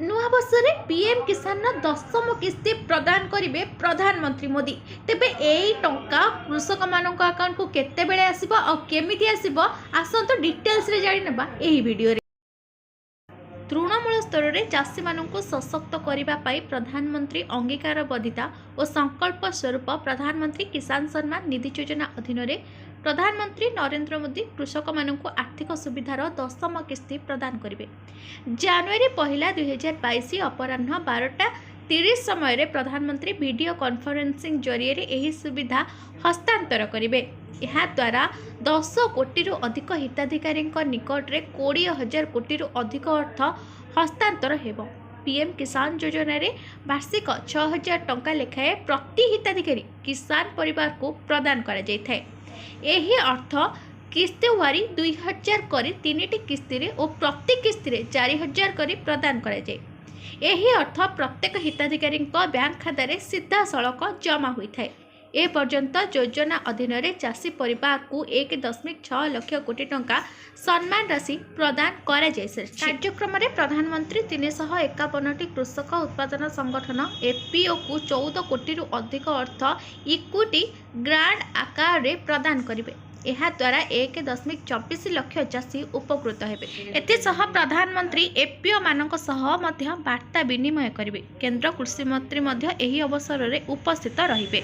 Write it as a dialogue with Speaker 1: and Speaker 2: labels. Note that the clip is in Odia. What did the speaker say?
Speaker 1: ନୂଆବର୍ଷରେ ପିଏମ୍ କିଷାନର 10ମ କିସ୍ତି ପ୍ରଦାନ କରିବେ ପ୍ରଧାନମନ୍ତ୍ରୀ ମୋଦି। ତେବେ ଏଇ ଟଙ୍କା କୃଷକମାନଙ୍କ ଆକାଉଣ୍ଟକୁ କେତେବେଳେ ଆସିବ ଆଉ କେମିତି ଆସିବ, ଆସନ୍ତୁ ଡିଟେଲ୍ସରେ ଜାଣିନେବା ଏହି ଭିଡ଼ିଓରେ। ତୃଣମୂଳ ସ୍ତରରେ ଚାଷୀମାନଙ୍କୁ ସଶକ୍ତ କରିବା ପାଇଁ ପ୍ରଧାନମନ୍ତ୍ରୀ ଅଙ୍ଗୀକାରବଦ୍ଧତା ଓ ସଂକଳ୍ପ ସ୍ୱରୂପ ପ୍ରଧାନମନ୍ତ୍ରୀ କିଷାନ ସମ୍ମାନ ନିଧି ଯୋଜନା ଅଧୀନରେ ପ୍ରଧାନମନ୍ତ୍ରୀ ନରେନ୍ଦ୍ର ମୋଦି କୃଷକମାନଙ୍କୁ ଆର୍ଥିକ ସୁବିଧାର 10ମ କିସ୍ତି ପ୍ରଦାନ କରିବେ। ଜାନୁଆରୀ 1, 2022 ଅପରାହ୍ନ 12:30 ସମୟରେ ପ୍ରଧାନମନ୍ତ୍ରୀ ଭିଡ଼ିଓ କନଫରେନ୍ସିଂ ଜରିଆରେ ଏହି ସୁବିଧା ହସ୍ତାନ୍ତର କରିବେ। ଏହାଦ୍ୱାରା 10 କୋଟିରୁ ଅଧିକ ହିତାଧିକାରୀଙ୍କ ନିକଟରେ 20,000 କୋଟିରୁ ଅଧିକ ଅର୍ଥ ହସ୍ତାନ୍ତର ହେବ। ପିଏମ୍ କିଷାନ ଯୋଜନାରେ ବାର୍ଷିକ 6000 ଟଙ୍କା ଲେଖାଏଁ ପ୍ରତି ହିତାଧିକାରୀ କିଷାନ ପରିବାରକୁ ପ୍ରଦାନ କରାଯାଇଥାଏ। ଏହି ଅର୍ଥ କିସ୍ତିୱାରୀ 2000 କରି ତିନିଟି କିସ୍ତିରେ ଓ ପ୍ରତି କିସ୍ତିରେ 4000 କରି ପ୍ରଦାନ କରାଯାଏ। ଏହି ଅର୍ଥ ପ୍ରତ୍ୟେକ ହିତାଧିକାରୀଙ୍କ ବ୍ୟାଙ୍କ ଖାତାରେ ସିଧାସଳଖ ଜମା ହୋଇଥାଏ। ଏପର୍ଯ୍ୟନ୍ତ ଯୋଜନା ଅଧୀନରେ ଚାଷୀ ପରିବାରକୁ 1.6 ଲକ୍ଷ କୋଟି ଟଙ୍କା ସମ୍ମାନ ରାଶି ପ୍ରଦାନ କରାଯାଇସାରିଛି। କାର୍ଯ୍ୟକ୍ରମରେ ପ୍ରଧାନମନ୍ତ୍ରୀ 351ଟି କୃଷକ ଉତ୍ପାଦନ ସଂଗଠନ, ଏଫ୍ପିଓକୁ 14 କୋଟିରୁ ଅଧିକ ଅର୍ଥ ଇକ୍ୱିଟି ଗ୍ରାଣ୍ଟ ଆକାରରେ ପ୍ରଦାନ କରିବେ। ଏହାଦ୍ୱାରା 1.24 ଲକ୍ଷ ଚାଷୀ ଉପକୃତ ହେବେ। ଏଥିସହ ପ୍ରଧାନମନ୍ତ୍ରୀ ଏଫ୍ପିଓମାନଙ୍କ ସହ ମଧ୍ୟ ବାର୍ତ୍ତା ବିନିମୟ କରିବେ। କେନ୍ଦ୍ର କୃଷିମନ୍ତ୍ରୀ ମଧ୍ୟ ଏହି ଅବସରରେ ଉପସ୍ଥିତ ରହିବେ।